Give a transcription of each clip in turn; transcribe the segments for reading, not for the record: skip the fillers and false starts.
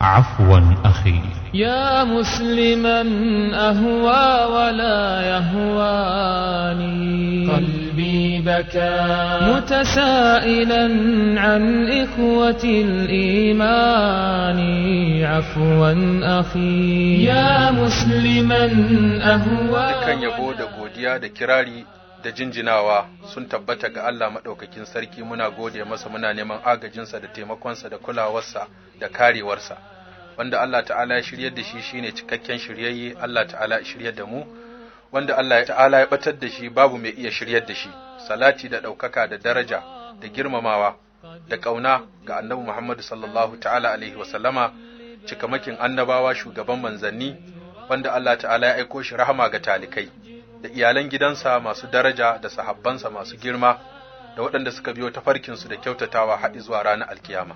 عفوا أخي. يا مسلما أهوى ولا يهواني، قلبي بكى متسائلا عن إخوة الإيمان. عفوا أخي يا مسلما أهوى. Dukkan yabo da godiya da kirari da jinjinawa sun tabbata ga Allah maɗaukakin sarki. Muna gode masa, muna neman agajinsa da taimakonsa da kulawarsa da karewarsa. Wanda Allah ta'ala ya shiryar da shi shine cikakken shiryayye, Allah ta'ala ya shiryar da mu. Wanda Allah ta'ala ya batar da shi, babu mai iya shiryar da shi. Salati da ɗaukaka da daraja da girmamawa da ƙauna ga Annabi Muhammad sallallahu ta'ala alaihi wa sallama, cikamakin annabawa, shugaban manzanni, wanda Allah ta'ala ya aiko shi rahama ga talikai, da iyalan gidansa masu daraja da sahabbansa masu girma da waɗanda suka biyo tafarkinsu da kyautatawa haɗi zuwa ranar alkiyama.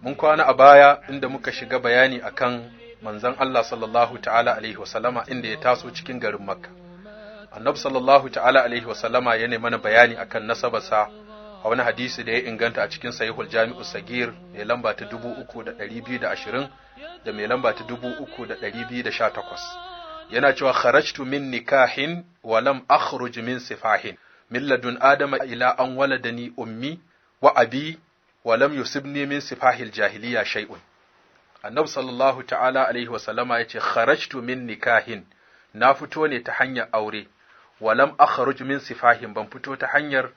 Mun kwana a baya inda muka shiga bayani akan manzon Allah sallallahu ta'ala alaihi wasallama, inda ya taso cikin garin Makka. Annabi sallallahu ta'ala alaihi wasallama ya nemi mana bayani akan nasabarsa a wani hadisi da ya inganta a cikin Sahihul Jami'u Sagir mai lamba ta 3220 da mai lamba ta 3218. Yana cewa kharajtu min nikahin wa lam akhruj min sifahin, min ladun adama ila an waladani ummi wa abi wa lam yusibni min sifahil jahiliya shay'un. Annabi sallallahu ta'ala alaihi wa sallama yace kharajtu min nikahin, na fito ne ta hanyar aure, wa lam akhruj min sifahin, ban fito ta hanyar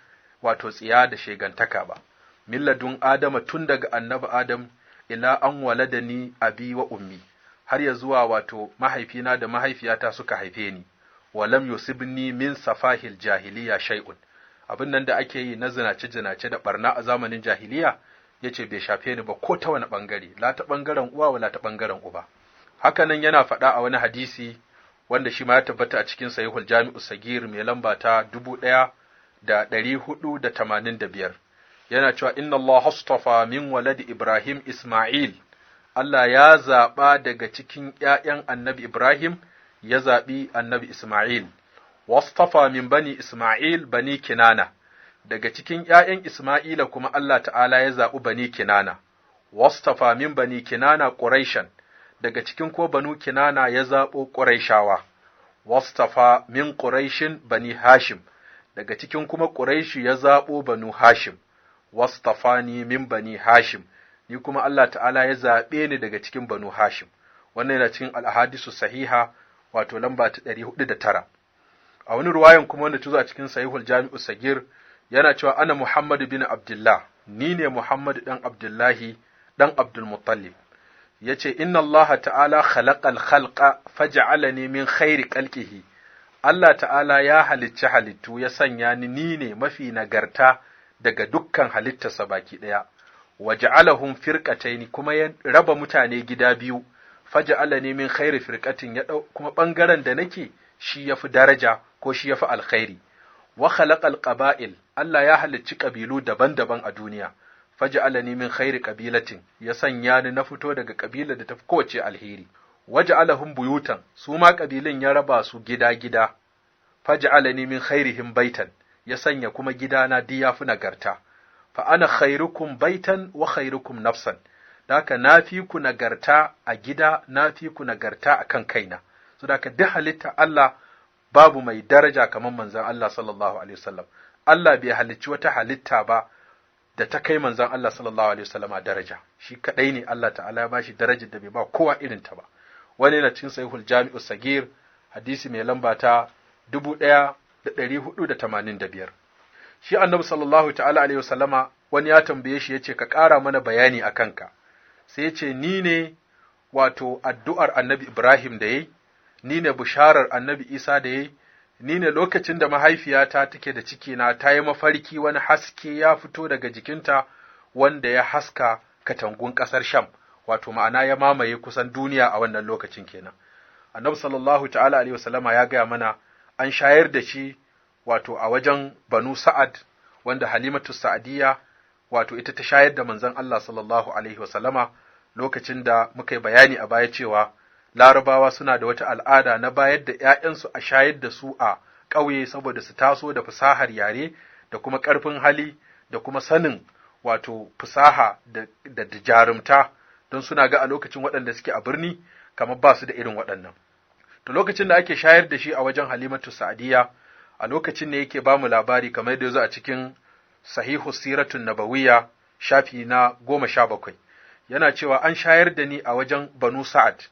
wato tsiya da shegantaka ba. Min ladun adama, tun daga annabi Adam, ila an waladani abi wa ummi, har ya zuwa wato mahaifina da mahaifiyata suka haife ni, walam yusibni min safahil jahiliya shay'un. Abin nan da ake yi na zinace zinace da barna a zamanin jahiliya, yace bai shafe ni ba ko ta wani bangare, la ta bangaren uwa wala ta bangaren uba. Haka nan yana faɗa a wani hadisi wanda shi ma ya tabbata a cikin Sahihul Jami'u Sagir mai lamba ta 1485, yana cewa inna Allah astafa min waladi Ibrahim Isma'il. Allah ya zaɓa daga cikin ’ya'yan annabi Ibrahim, ya zaɓi annabi Ismail, wastafa min bani Ismail bani Kinana, daga cikin ’ya'yan Ismaila kuma Allah ta'ala ya zaɓi bani Kinana, wastafa min bani Kinana Quraishan, daga cikin ko banu Kinana ya zaɓo Quraishawa, wastafa min Quraishin bani Hashim, daga cikin kuma Quraishi ya zaɓo banu Hashim, wastafani min bani Hashim, ni kuma Allah ta'ala ya zaɓe ni daga cikin banu Hashim. Wannan yana cikin al-ahadisu sahiha, wato lamba ta 409. A wani ruwayan kuma wanda ta zo a cikin Sahihul Jami'u Sagir, yana cewa ana Muhammadu bin Abdullah, ni ne Muhammadu dan Abdullahi dan Abdul Muttalib. Yace inna Allah ta'ala khalaqal khalqa faj'alani min khairi khalqihi. Allah ta'ala ya halicci halittu, ya sanya ni ni ne mafi nagarta daga dukkan halittarsa baki ɗaya. Waja'alahum firqataini, kuma ya raba mutane gida biyu, faja'alani min khairi firqatin, ya dau kuma bangaren da nake shi yafi daraja ko shi yafi alkhairi. Wa khalaqal qaba'il, Allah ya halicci kabilu daban-daban a duniya, faja'alani min khairi qabilatin, ya sanya ni na fito daga kabilar da tafi kowace alheri. Waja'alahum buyutan, su ma kabilun ya raba su gida-gida, faja'alani min khairihim baitan, ya sanya kuma gidana duk yafi nagarta. Fa ana khairukum baitan wa khairukum nafsan, daka na fi ku nagarta a gida, na fi ku nagarta a kan kaina. So daka duk halitta Allah babu mai daraja kamar manzon Allah sallallahu alaihi wasallam. Allah bai halicci wata halitta ba da ta kai manzon Allah sallallahu alaihi wasallama daraja. Shi kadai ne Allah ta'ala ya bashi darajar da bai ba kowa irin ta ba. Wani yana cikin Sahihul Jami'u Sagir, hadisi mai lamba ta 1485. Shi annabi sallallahu ta'ala alaihi wasallama, wani ya tambaye shi yace ka ƙara mana bayani a kanka, sai yace ni ne wato addu'ar annabi Ibrahim da yayi, ni ne bisharar annabi Isa da yayi, ni ne lokacin da mahaifiyata take da ciki na ta yi mafarki wani haske ya fito daga jikinta wanda ya haska katangun ƙasar Sham, wato ma'ana ya mamaye kusan duniya a wannan lokacin kenan. Annabi sallallahu ta'ala alaihi wasallama ya gaya mana an shayar da shi wato a wajen Banu Sa'ad, wanda Halimatu Sa'adiyya wato ita ta shayar da manzon Allah sallallahu alaihi wasallama, lokacin da muka yi bayani a baya cewa Larabawa suna da wata al'ada na bayar da ‘ya'yansu a shayar da su a ƙauye saboda su taso da fasahar yare da kuma ƙarfin hali da kuma sanin wato fasaha da jarumta. Don suna ga a lokacin waɗanda suke a birni kamar ba su da irin waɗannan. To lokacin da ake shayar da shi a wajen Halimatu Sa'diya, a lokacin ne yake ba mu labari kamar yadda ya zo a cikin Sahihu Siratun Nabawiyya, shafi na 17. Yana cewa an shayar da ni a wajen Banu Sa'ad.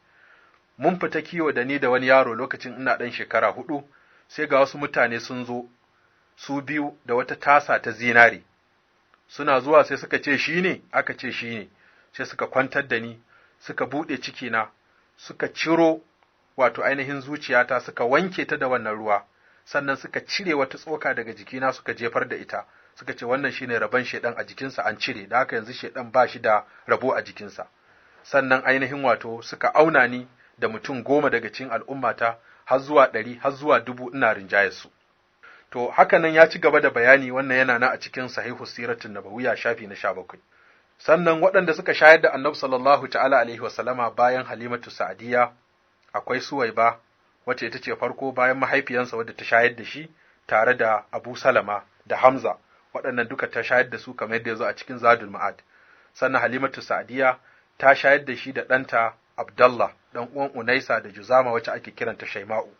Mun fita kiwo da ni da wani yaro lokacin ina ɗan shekara 4, sai ga wasu mutane sun zo, su biyu da wata tasa ta zinari. Suna zuwa sai suka ce shi ne, aka ce shi ne, sai suka kwantar da ni, suka buɗe cikina, suka ciro wato ainihin zuciyata, suka wanke ta da wannan ruwa, sannan suka cire wata tsoka daga jikina suka jefar da ita, suka ce wannan shine rabon shedan a jikinsa, an cire, da haka yanzu shedan ba shi da rabo a jikinsa. Sannan ainihin wato suka auna ni da mutum 10 daga cikin al'ummata har zuwa 100 har zuwa 1000 ina rinjayar su. To haka nan ya ci gaba da bayani, wannan yana nan a cikin Sahihu Siratun Nabawiyya, shafi na 17. Sannan waɗanda suka shayar da Annabi sallallahu ta'ala alaihi wa sallama bayan Halimatu Sa'diya, akwai Suwaiba, wacce ita ce farko bayan mahaifiyansa wadda ta shayar da shi, tare da Abu Salama da Hamza, waɗannan duka ta shayar da su kamar yadda ya zo a cikin Zadul Ma'ad. Sannan Halimatu Sa'diya ta shayar da shi da ɗanta Abdallah, ɗan uwan Unaisa da Juzama wacce ake kiranta Shaima'u,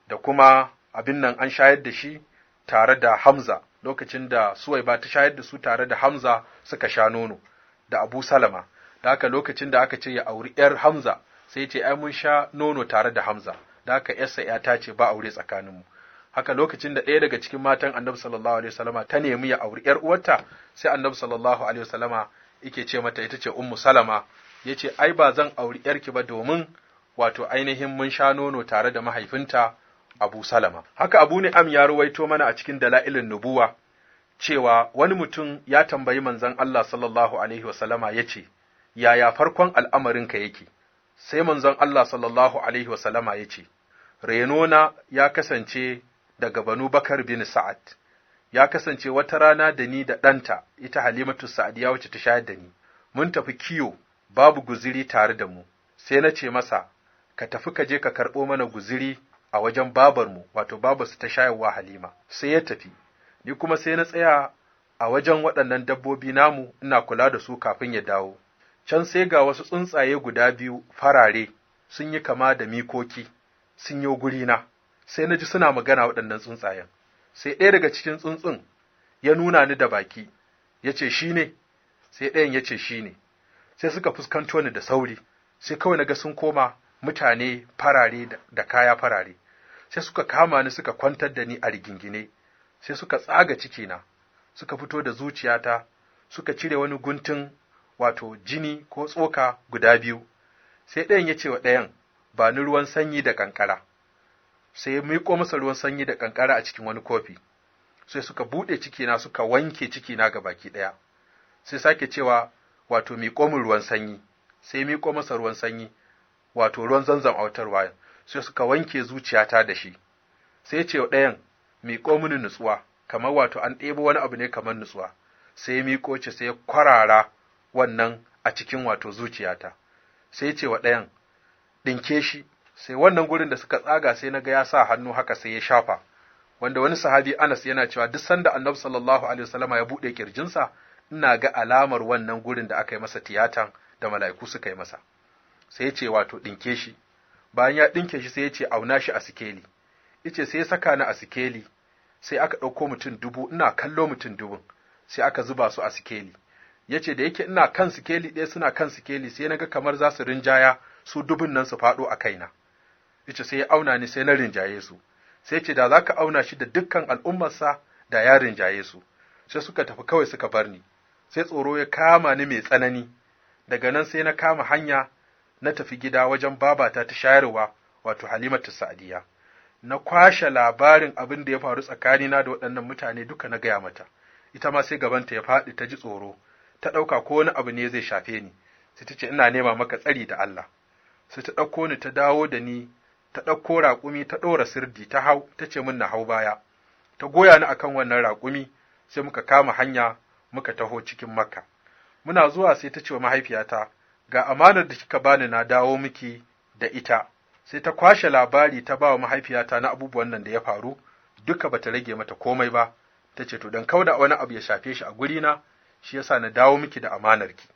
da kuma abin nan an shayar da shi tare da Hamza, lokacin da Suwaiba ta shayar da su tare da Hamza suka sha nono da Abu Salama. Da haka lokacin da aka ce ya auri ‘yar Hamza, sai ce ai mun sha nono tare da Hamza, da haka ‘yarsa ‘ya ta ce ba aure tsakaninmu. Haka lokacin da ɗaya daga cikin matan Annabi sallallahu alaihi wasallama ta nemi ya auri ‘yar uwarta, sai Annabi sallallahu alaihi wasallama yake ce mata, ita ce Ummu Salama, yace ai ba zan auri ‘yarki ba domin wato ainihin mun sha nono tare da mahaifinta Abu Salama. Haka Abu Ni'am ya ruwaito mana a cikin Dalailin Nubuwa cewa wani mutum ya tambayi manzon Allah sallallahu alaihi wasallama yace, yaya farkon al'amarinka yake? Sai manzon Allah sallallahu alaihi wasallama yace, renona ya kasance daga Banu Bakar bin Sa'ad, ya kasance wata rana da ni da ɗanta, ita Halimatu Sa'diya wacce ta shayar da ni, mun tafi kiyo, babu guziri tare da mu, sai na ce masa, ka tafi ka je ka karɓo mana guziri a wajen babarmu, wato babarsu ta shayarwa Halima. Sai ya tafi, ni kuma sai na tsaya a wajen waɗannan dabbobi namu ina kula da su kafin ya dawo. Can sai ga wasu tsuntsaye guda biyu farare sun yi kama da mikoki, sun yo gurina, sai na ji suna magana waɗannan tsuntsayen. Sai ɗaya daga cikin tsuntsun ya nuna ni da baki, ya ce shi ne, sai ɗayan ya ce shi ne. Sai suka fuskanto ni da sauri, sai kawai na ga sun koma mutane farare da kaya farare. Sai suka kama ni suka kwantar da ni a rigingine, sai suka tsaga cikina, suka fito da zuciyata, suka cire wani guntun wato jini ko tsoka guda biyu. Sai ɗayan ya ce wa ɗayan, ba ni ruwan sanyi da ƙanƙara. Sai ya miƙo masa ruwan sanyi da ƙanƙara a cikin wani kofi. Sai suka buɗe cikina suka wanke cikina ga baki ɗaya. Sai sake cewa wato miƙo min ruwan sanyi. Sai miƙo masa ruwan sanyi, wato ruwan zanzam a wutar wayan. Sai suka wanke zuciyata da shi. Sai ya ce wa ɗayan, miƙo mini nutsuwa, kamar wato an ɗebo wani abu ne kamar nutsuwa. Sai ya miƙo ce, sai ya kwarara wannan a cikin wato zuciyata. Sai ya ce wa ɗayan, ɗinke shi. Sai wannan gurin da suka tsaga sai na ga ya sa hannu haka sai ya shafa. Wanda wani sahabi Anas yana cewa duk sanda Annabi sallallahu alaihi wasallama ya buɗe kirjinsa, ina ga alamar wannan gurin da aka yi masa tiyatan da mala'iku suka yi masa. Sai ya ce wato ɗinke shi. Bayan ya ɗinke shi sai ya ce auna shi a sikeli. Yace sai ya saka ni a sikeli, sai aka ɗauko mutum 1000, ina kallo mutum 1000, sai aka zuba su a sikeli. Yace da yake ina kan sikeli ɗaya suna kan sikeli, sai naga kamar za su rinjaya su 1000 nan su faɗo a kaina. Yace sai ya auna ni sai na rinjaye su. Sai ce da zaka auna shi da dukkan al'ummarsa da ya rinjaye su. Sai suka tafi kawai suka bar ni. Sai tsoro ya kama ni mai tsanani. Daga nan sai na kama hanya na tafi gida wajen babata ta shayarwa, wato Halimatu Sa'diya. Na kwashe labarin abin da ya faru tsakanina da waɗannan mutane duka na gaya mata. Ita ma sai gabanta ya faɗi ta ji tsoro, ta ɗauka ko wani abu ne zai shafe ni. Sai ta ce ina nema maka tsari da Allah. Sai ta ɗauko ni ta dawo da ni, ta ɗauko raƙumi ta ɗora sirdi ta hau, ta ce min na hau baya. Ta goya ni akan wannan raƙumi, sai muka kama hanya muka taho cikin Makka. Muna zuwa sai ta ce wa mahaifiyata, ga amanar da kika bani na dawo miki da ita. Sai ta kwashe labari ta ba wa mahaifiyata na abubuwan nan da ya faru, duka bata rage mata komai ba. Ta ce to dan kauda wani abu ya shafe shi a gurina, shi yasa na dawo miki da amanarki.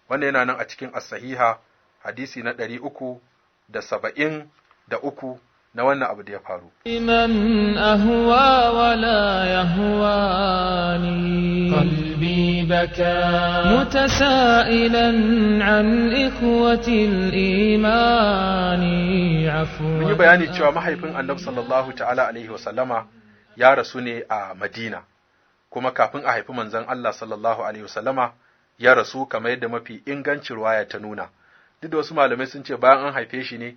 Wannan yana nan a cikin as-sahiha, hadisi na 373 na wannan abu da ya faru. من أهوى ولا يهواني قلبي بكى متسائلا عن إخوة الإيمان. عفوا. Mun yi bayani cewa mahaifin Annabi sallallahu ta'ala alaihi wasallama ya rasu ne a Madina, kuma kafin a haifi manzon Allah sallallahu alaihi wasallama ya rasu, kamar yadda mafi ingancin ruwaya ta nuna. Duk da wasu malamai sun ce bayan an haife shi ne,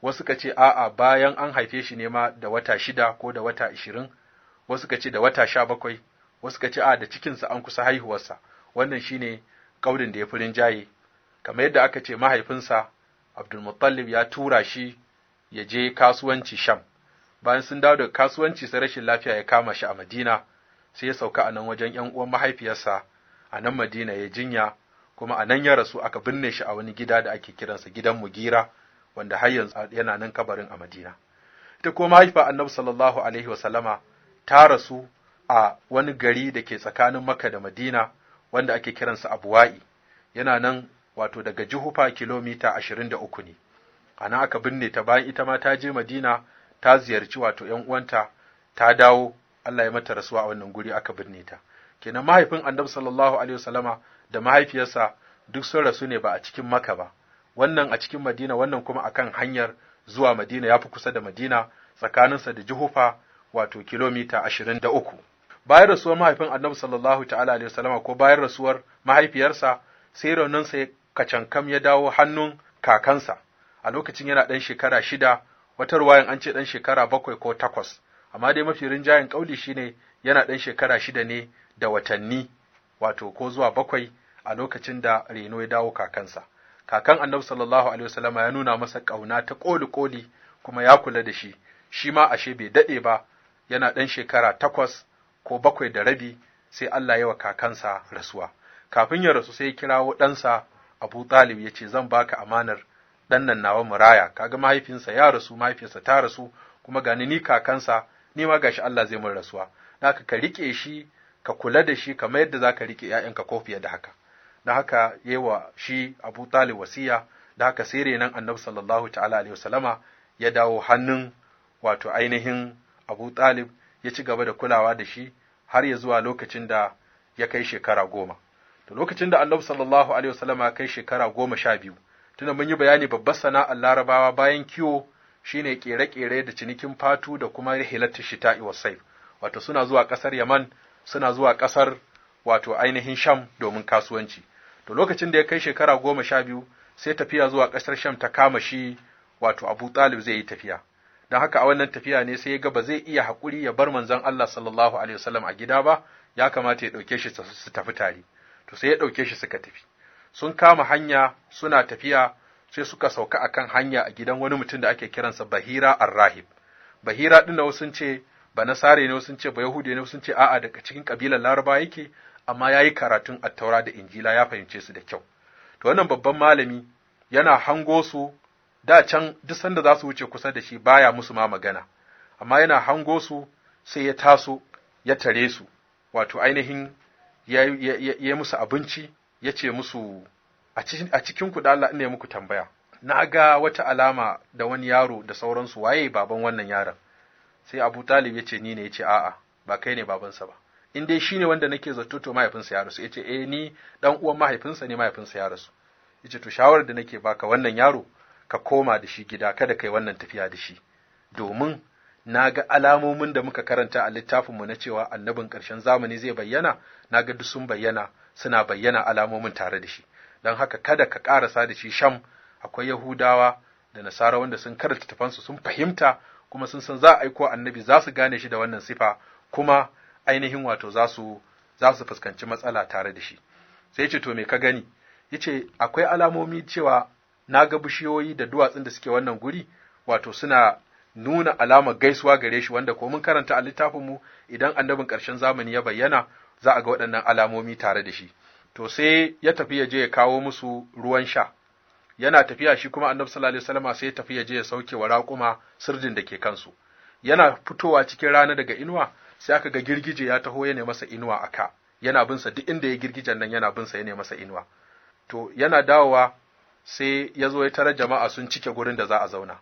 wasu ka ce a'a, bayan an haife shi ne ma da wata 6 ko da wata 20, wasu ka ce da wata 17, wasu ka ce a da cikinsa an kusa haihuwarsa. Wannan shine kaulin da ya fi rinjaye. Kamar yadda aka ce mahaifinsa Abdulmuttalib ya tura shi ya je kasuwanci Sham. Bayan sun dawo daga kasuwanci, sai rashin lafiya ya kama shi a Madina, sai ya sauka a nan wajen ‘yan uwan mahaifiyarsa a nan Madina ya jinya, kuma a nan ya rasu, aka binne shi a wani gida da ake kiransa gidan Mugira, wanda har yanzu yana nan kabarin a Madina. Ita kuma mahaifa Annabi sallallahu alaihi wasallama ta rasu a wani gari da ke tsakanin Makka da Madina wanda ake kiransa Abuwa'i, yana nan wato daga Juhufa kilomita 23 ne. A nan aka binne ta bayan ita ma ta je Madina ta ziyarci wato ‘yan uwanta, ta dawo, Allah ya mata rasuwa a wannan guri aka binne ta. Kenan mahaifin Annabi sallallahu alaihi wasallama da mahaifiyarsa duk sun rasu ne ba a cikin Makka ba. Wannan a cikin Madina, wannan kuma akan hanyar zuwa Madina, ya fi kusa da Madina, tsakaninsa da Juhufa wato kilomita 23. Bayan rasuwar mahaifin Annabi sallallahu ta'ala alaihi wasallama, ko bayan rasuwar mahaifiyarsa, sai rauninsa ya kacankam ya dawo hannun kakansa. A lokacin yana ɗan shekara 6, wata ruwayan an ce ɗan shekara 7 ko 8, amma dai mafi rinjayen ƙauli shine yana ɗan shekara 6 ne da watanni, wato ko zuwa 7, a lokacin da reno ya dawo kakansa. Kakan Annabi sallallahu alaihi wasallama ya nuna masa ƙauna ta ƙoli-ƙoli, kuma ya kula da shi. Shi ma ashe bai daɗe ba, yana ɗan shekara 8 ko 7.5, sai Allah ya wa kakansa rasuwa. Kafin ya rasu sai ya kirawo ɗansa Abu Talib, ya ce, zan baka amanar ɗan nan nawa muraya. Kaga mahaifinsa ya rasu, mahaifiyarsa ta rasu, kuma gani ni kakansa, ni ma gashi Allah zai mun rasuwa. Haka ka riƙe shi, ka kula da shi kamar yadda zaka riƙe ‘ya'yanka ko fiye da haka. Da haka yi wa shi Abu Talib wasiya, da haka sai renon Annabi sallallahu ta'ala alaihi wasallama ya dawo hannun wato ainihin Abu Talib, ya ci gaba da kulawa da shi har ya zuwa lokacin da ya kai shekara 10. To lokacin da Annabi sallallahu alaihi wasallama ya kai shekara 12, tunda mun yi bayani babbar sana'ar Larabawa bayan kiwo shine kere-kere da cinikin fatu da kuma rihilatul shita'i was saif, wato suna zuwa ƙasar Yaman, suna zuwa ƙasar wato ainihin Sham domin kasuwanci. To lokacin da ya kai shekara 12, sai tafiya zuwa ƙasar Sham ta kama shi, wato Abu Talib zai yi tafiya. Don haka a wannan tafiya ne sai ya ga ba zai iya haƙuri ya bar manzon Allah sallallahu alaihi wasallam a gida ba, ya kamata ya ɗauke shi su tafi tare. To sai ya ɗauke shi suka tafi. Sun kama hanya suna tafiya, sai suka sauka akan hanya a gidan wani mutum da ake kiransa Bahira Ar-Rahib. Bahira ɗin da sun ce ba Nasare ne, sun ce ba Yahudi ne, sun ce a'a daga cikin kabilar Laraba yake, amma yayi karatun Attaura da Injila, ya fahimce su da kyau. To wannan babban malami yana hango su, da can duk sanda za su wuce kusa da shi baya musu ma magana, amma yana hango su sai ya taso ya tare su, wato ainihin ya yi musu abinci, ya ce musu, a cikin ku da Allah ina muku tambaya, na ga wata alama da wani yaro da sauransu, waye baban wannan yaron? Sai Abu Talib ya ce ni ne. Ya ce a'a, ba kai ne babansa ba, in dai shine wanda nake zato to mahaifinsa ya rasu. Ya ce eh, ni dan uwan mahaifinsa ne, mahaifinsa ya rasu. Ya ce to shawarar da nake baka, wannan yaro ka koma da shi gida, kada kai wannan tafiya da shi, domin na ga alamomin da muka karanta a littafinmu na cewa annabin ƙarshen zamani zai bayyana, na ga duk sun bayyana, suna bayyana alamomin tare da shi. Don haka kada ka ƙarasa da shi Sham, akwai Yahudawa da Nasara wanda sun karanta tafansu, sun fahimta, kuma sun san za a aiko annabi, za su gane shi da wannan sifa, kuma ainihin wato za su fuskanci matsala tare da shi. Sai ce to me ka gani? Yace akwai alamomi cewa na ga bishiyoyi da duwatsun da suke wannan guri, wato suna nuna alamar gaisuwa gare shi, wanda ko mun karanta a littafinmu idan annabin ƙarshen zamani ya bayyana za a ga waɗannan alamomi tare da shi. To sai ya tafi ya je ya kawo musu ruwan sha. Yana tafiya, shi kuma Annabi sallallahu alaihi wasallam sai ya tafi ya je ya sauke wa raƙuma sirdin da ke kansu. Yana fitowa cikin rana daga inuwa, sai aka ga girgije ya taho ya masa inuwa aka, yana bin sa duk inda ya girgijen nan yana bin sa ya masa inuwa. To yana dawowa sai ya zo ya tarar jama'a sun cike gurin da za a zauna.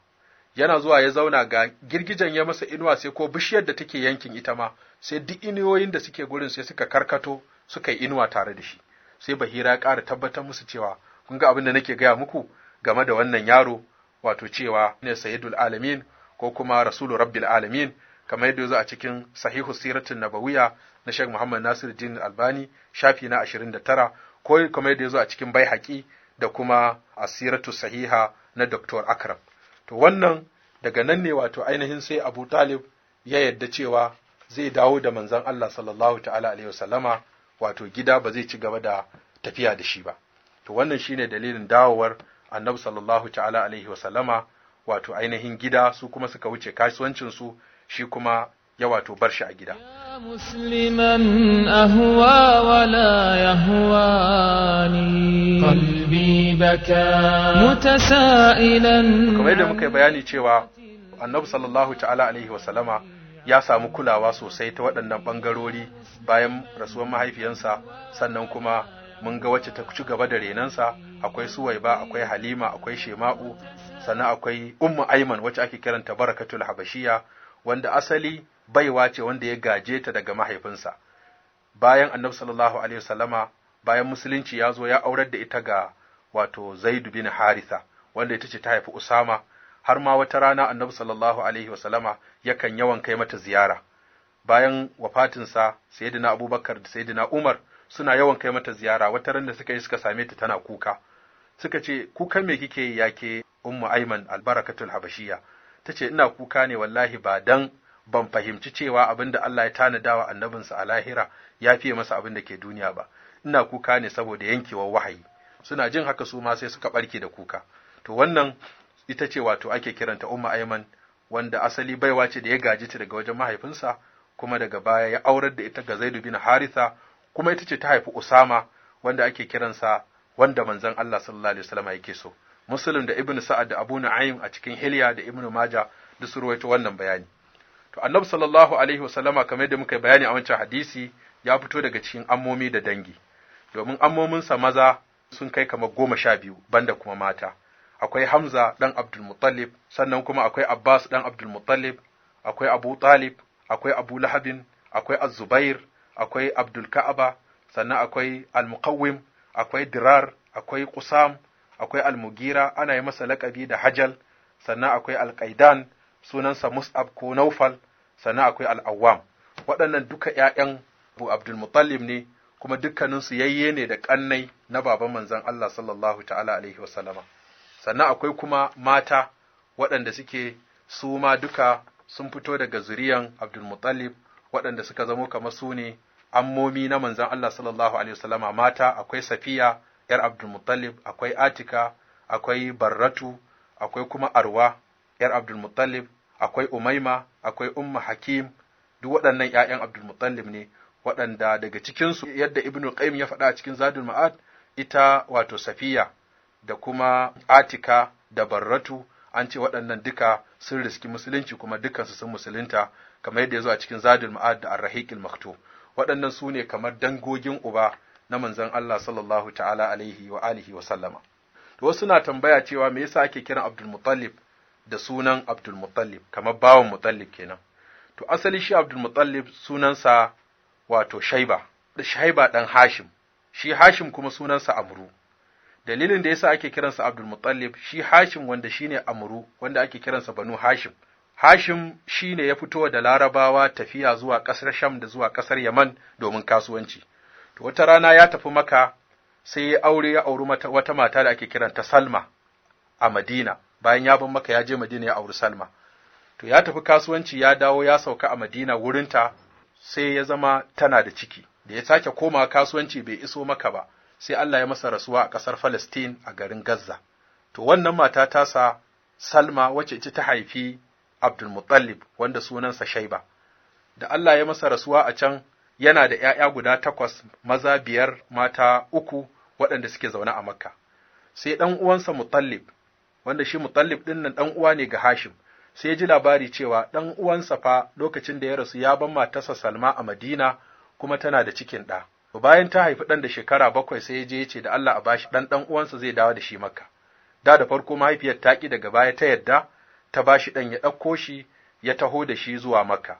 Yana zuwa ya zauna, ga girgijen ya masa inuwa, sai ko bishiyar da take yankin ita ma sai duk inuwoyin da suke gurin sai suka karkato suka yi inuwa tare da shi. Sai Bahira ya ƙara tabbatar musu cewa kun ga abin da nake gaya muku game da wannan yaro, wato cewa ne sayyidul alamin ko kuma rasulu rabbil alamin, kamar yadda ya zo a cikin sahihu siratin nabawiya na Sheikh Muhammad Nasiruddin Albani, shafi na 29, ko kamar yadda ya zo a cikin Baihaqi da kuma asiratu sahiha na Dr. Akram. To wannan daga nan ne wato ainihin sai Abu Talib ya yadda cewa zai dawo da manzon Allah sallallahu ta'ala alaihi wasallama wato gida, ba zai ci gaba da tafiya da shi ba. To wannan shine dalilin dawowar Annabi sallallahu ta'ala alaihi wasallama wato ainihin gida, su kuma suka wuce kasuwancin su, shi kuma ya wato bar shi a gida. يا مسلما أهوى ولا يهواني قلبي بكى متسائلا. Kamar yadda muka yi bayani cewa Annabi sallallahu ta'ala alaihi wasallama ya samu kulawa sosai ta waɗannan ɓangarori bayan rasuwar mahaifiyansa, sannan kuma mun ga wacce ta ci gaba da renansa, akwai Suwaiba, akwai Halima, akwai Shema'u, sannan akwai Ummu Aiman wacce ake kiranta Barakatul Habashiya, wanda asali baiwa ce wanda ya gaje ta daga mahaifinsa. Bayan Annabi sallallahu alaihi wasallama, bayan musulunci ya zo, ya aurar da ita ga wato Zaid bin Haritha, wanda ita ce ta haifi Usama. Har ma wata rana Annabi sallallahu alaihi wasallama yakan yawan kai mata ziyara. Bayan wafatinsa, Sayyidina Abubakar da Sayyidina Umar suna yawan kai mata ziyara. Wata ran da suka yi suka same ta tana kuka, suka ce, "Kukan me kike yi, yake Ummu Aiman Albarakatul Habashiya?" Tace, "Ina kuka ne wallahi ba dan ban fahimci cewa abin da Allah ya tanada wa annabinsa a lahira ya fiye masa abin da ke duniya ba. Ina kuka ne saboda yankewar wahayi." Suna jin haka su ma sai suka barke da kuka. To wannan ita ce wato ake kiranta Ummu Aiman, wanda asali baiwa ce da ya gaji ta daga wajen mahaifinsa, kuma daga baya ya aurar da ita ga Zaid bin Haritha, kuma ita ce ta haifi Usama wanda ake kiransa wanda manzon Allah sallallahu alaihi wasallam yake so. Muslim da Ibn Sa'ad da Abu Nu'aym a cikin Hilya da Ibn Majah duk su ruwaito wannan bayani. To Annabi sallallahu alaihi wasallama, kamar yadda muka yi bayani a wancan hadisi, ya fito daga cikin ammomi da dangi, domin ammominsa maza sun kai kamar 12, banda kuma mata. Akwai Hamza ɗan Abdul Muttalib, sannan kuma akwai Abbas ɗan Abdul Muttalib, akwai Abu Talib, akwai Abu Lahabin, akwai Az-Zubair, akwai Abdul Ka'aba, sannan akwai Al-Muqawwim, akwai Dirar, akwai Qusam, akwai Al-Mugira, ana yi masa laƙabi da Hajal, sannan akwai Al-Qaidan, sunansa Mus'ab ko Naufal, sannan akwai Al-Awwam. Waɗannan duka ‘ya'yan Abu Abdul Muttalib ne, kuma dukkaninsu yayye ne da ƙannai na baban manzon Allah sallallahu ta'ala alaihi wasallama. Sannan akwai kuma mata waɗanda suke su ma duka sun fito daga zuriyan Abdul Muttalib, waɗanda suka zamo kamar su ne ammomi na manzon Allah sallallahu alaihi wasallama mata. Akwai Safiya ‘yar Abdul Muttalib, akwai Atika, akwai Barratu, akwai kuma Arwa ‘yar Abdul Muttalib, akwai Umaima, akwai Umma Hakim, duk waɗannan ‘ya'yan Abdul Muttalib ne, waɗanda daga cikinsu, yadda Ibn Qayyim ya faɗa a cikin Zadul Ma'ad, ita wato Safiya da kuma Atika da Barratu, an ce waɗannan duka sun riski musulunci kuma dukansu sun musulunta, kamar yadda ya zo a cikin Zadul Ma'ad da Ar-Rahiqil Maktum. Waɗannan su ne kamar dangogin uba na manzon Allah sallallahu ta'ala alaihi wa alihi wa sallama. To wasu na tambaya cewa me yasa ake kiran Abdul Muttalib da sunan Abdul Muttalib, kamar bawan Muttalib kenan? To asali shi Abdul Muttalib sunansa wato Shaiba, Shaiba ɗan Hashim, shi Hashim kuma sunansa Amru. Dalilin da yasa ake kiransa Abdul Muttalib, shi Hashim wanda shine Amru, wanda ake kiransa Banu Hashim. Hashim shine ya fito da Larabawa tafiya zuwa ƙasar Sham da zuwa ƙasar Yaman domin kasuwanci. To wata rana ya tafi Maka sai ya aure, ya auri wata mata da ake kiranta Salma a Madina. Bayan ya bar Maka ya je Madina ya auri Salma. To ya tafi kasuwanci ya dawo, ya sauka a Madina wurinta, sai ya zama tana da ciki. Da ya sake koma kasuwanci bai iso Maka ba, sai Allah ya masa rasuwa a ƙasar Palestine a garin Gaza. To wannan mata tasa Salma, wacce ita ta haifi Abdul Muttalib wanda sunansa Shaiba. Da Allah ya masa rasuwa a can, yana da ’ya'ya guda 8, maza 5, mata 3, waɗanda suke zaune a Makka. Sai ɗan uwansa Muttalib, wanda shi Muttalib ɗin nan ɗan uwa ne ga Hashim, sai ya ji labari cewa ɗan uwansa fa lokacin da ya rasu ya bar matarsa Salma a Madina kuma tana da cikin ɗa. Bayan ta haifi ɗan da shekara 7 sai ya je ya ce da Allah a bashi ɗan ɗan uwansa zai dawo da shi Makka. Da farko mahaifiyar ta ƙi, daga baya ta yadda ta bashi ɗan, ya ɗauko shi ya taho da shi zuwa Makka.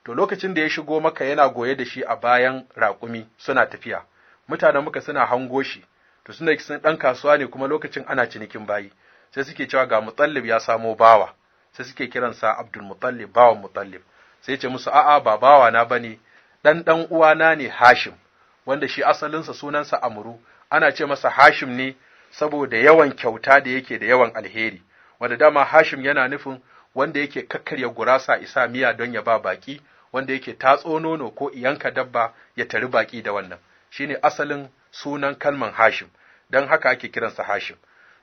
To lokacin da ya shigo Makka yana goye da shi a bayan raƙumi suna tafiya. Mutanen Makka suna hango shi, to suna sun ɗan kasuwa ne kuma lokacin ana cinikin bayi. Sai suke cewa ga Mutallib ya samo bawa, sai suke kiransa Abdul Mutallib, bawan Mutallib. Sai ya ce musu a'a ba bawa na bane, ɗan ɗan uwana ne Hashim, wanda shi asalinsa sunansa Amru, ana ce masa Hashim ne saboda yawan kyauta da yake da yawan alheri, wanda dama Hashim yana nufin wanda yake kakkarya gurasa isa miya don ya ba baki, wanda yake tatso nono ko yanka dabba ya tari baki da wannan, shine asalin sunan kalman Hashim, don haka ake kiransa Hashim.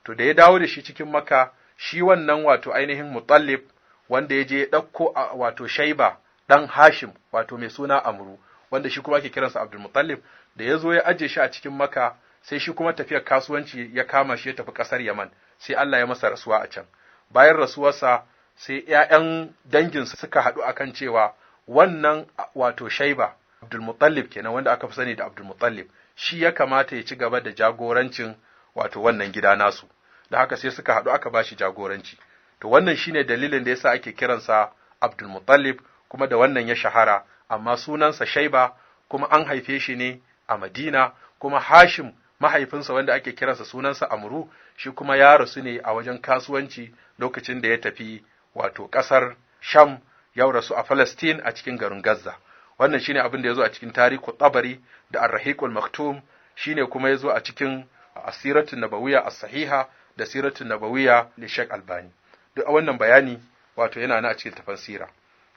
To da ya dawo da shi cikin Makka, shi wannan wato ainihin Mutallib wanda ya je ya ɗauko wato Shaiba ɗan Hashim, wato mai suna Amru, wanda shi kuma ake kiransa Abdul Mutallib, da ya zo ya aje shi a cikin Makka, sai shi kuma tafiyar kasuwanci ya kama shi ya tafi ƙasar Yaman, sai Allah ya masa rasuwa a can. Bayan rasuwarsa sai ‘ya'yan danginsa suka haɗu akan cewa wannan wato Shaiba Abdul Mutallib kenan, wanda aka fi sani da Abdul Mutallib, shi ya kamata ya ci gaba da jagorancin wato wannan gida nasu. Da haka sai suka haɗu aka bashi jagoranci. To wannan shine dalilin da yasa ake kiransa Abdul Mutallib, kuma da wannan ya shahara, amma sunansa Shaiba, kuma an haife shi ne a Madina, kuma Hashim mahaifinsa wanda ake kiransa sunansa Amru, shi kuma ya rasu ne a wajen kasuwanci lokacin da ya tafi wato ƙasar Sham, ya rasu a Palestine a cikin garin Gaza. Wannan shine abin da ya zo a cikin Tarihu Tabari da Ar-Rahiqul Maktum, shine kuma ya zo a cikin Asiratun Nabawiyya As-Sahiha da Siratun Nabawiyya li Sheikh Albani. Duk wannan bayani wato yana nan a cikin tafsira.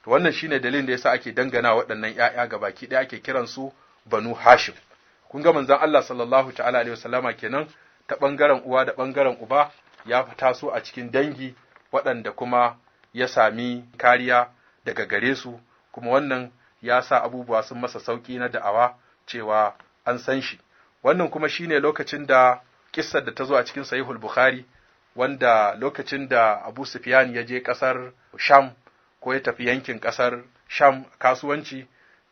To wannan shine dalilin da yasa ake dangana waɗannan ƴaƴa gabaki ɗaya ake kiransu Banu Hashim. Kun ga manzon Allah sallallahu ta'ala alaihi wasallama kenan ta ɓangaren uwa da ɓangaren uba ya taso a cikin dangi waɗanda kuma ya sami kariya daga gare su, kuma wannan ya sa abubuwa sun masa sauƙi na da'awa cewa an san shi. Wannan kuma shine lokacin da kissar da ta zo a cikin Sahihul Bukhari, wanda lokacin da Abu Sufyan ya je ƙasar Sham, ko ya tafi yankin ƙasar Sham kasuwanci,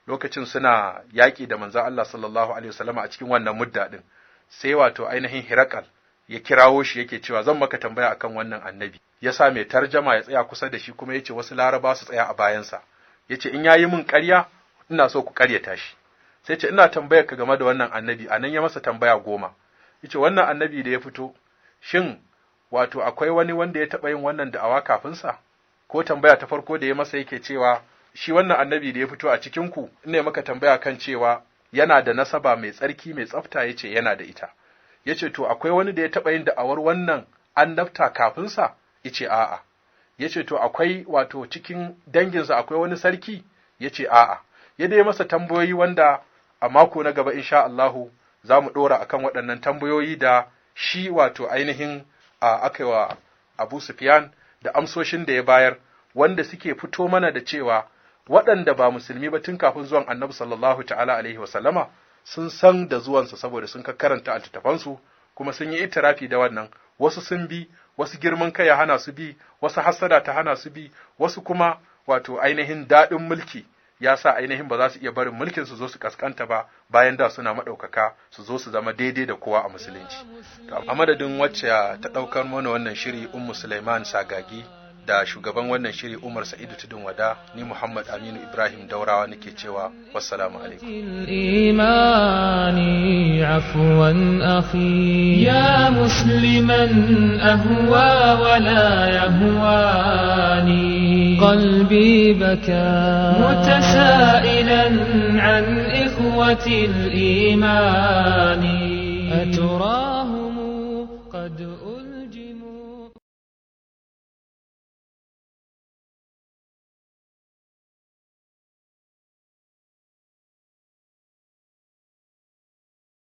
lokacin suna yaƙi da manzon Allah sallallahu alaihi wasallama a cikin wannan mudda din, sai wato ainihin Hirakal ya kirawo shi yake cewa zan maka tambaya akan wannan annabi. Ya sa mai tarjama ya tsaya kusa da shi, kuma yace wasu Laraba su tsaya a bayansa. Yace in yayi min ƙarya ina so ku ƙaryata shi. Sai ce ina tambayar ka game da wannan annabi. Anan ya masa tambaya 10. Yace wannan annabi da ya fito, shin wato akwai wani wanda ya taɓa yin wannan da'awa kafin sa? Ko tambaya ta farko da ya masa yake cewa shi wannan annabi da ya fito a cikin ku, ina maka tambaya kan cewa yana da nasaba mai tsarki mai tsafta? Yace yana da ita. Yace to akwai wani da ya taɓa yin da'awar wannan annabta kafin sa? Yace a'a. Yace to akwai wato cikin danginsa akwai wani sarki? Yace a'a. Ya dai masa tambayoyi wanda a mako na gaba insha Allahu za mu ɗora akan waɗannan tambayoyi da shi wato ainihin aka yi wa Abu Sufyan da amsoshin da ya bayar, wanda suke fito mana da cewa waɗanda ba musulmi ba tun kafin zuwan Annabi sallallahu ta'ala alaihi wa sallama sun san da zuwansa saboda sun karanta littattafansu kuma sun yi itirafi da wannan. Wasu sun bi, wasu girman kai ya hana su bi, wasu hassada ta hana su bi, wasu kuma wato ainihin daɗin mulki ya sa ainihin ba za su iya barin mulkin su zo su kaskanta ba bayan da suna maɗaukaka su zo su zama daidai da kowa a musulunci. To a madadin wacce ta ɗaukar mana wannan shiri Ummu Sulaiman Sagagi da shugaban wannan shiri Umar Sa'idu Tudun Wada, ni Muhammad Aminu Ibrahim Daurawa nake cewa wassalamu alaikum. الإيمان عفوا أخي يا مسلما أهوى ولا يهواني قلبي بكى متسائلا عن إخوة الإيمان أترى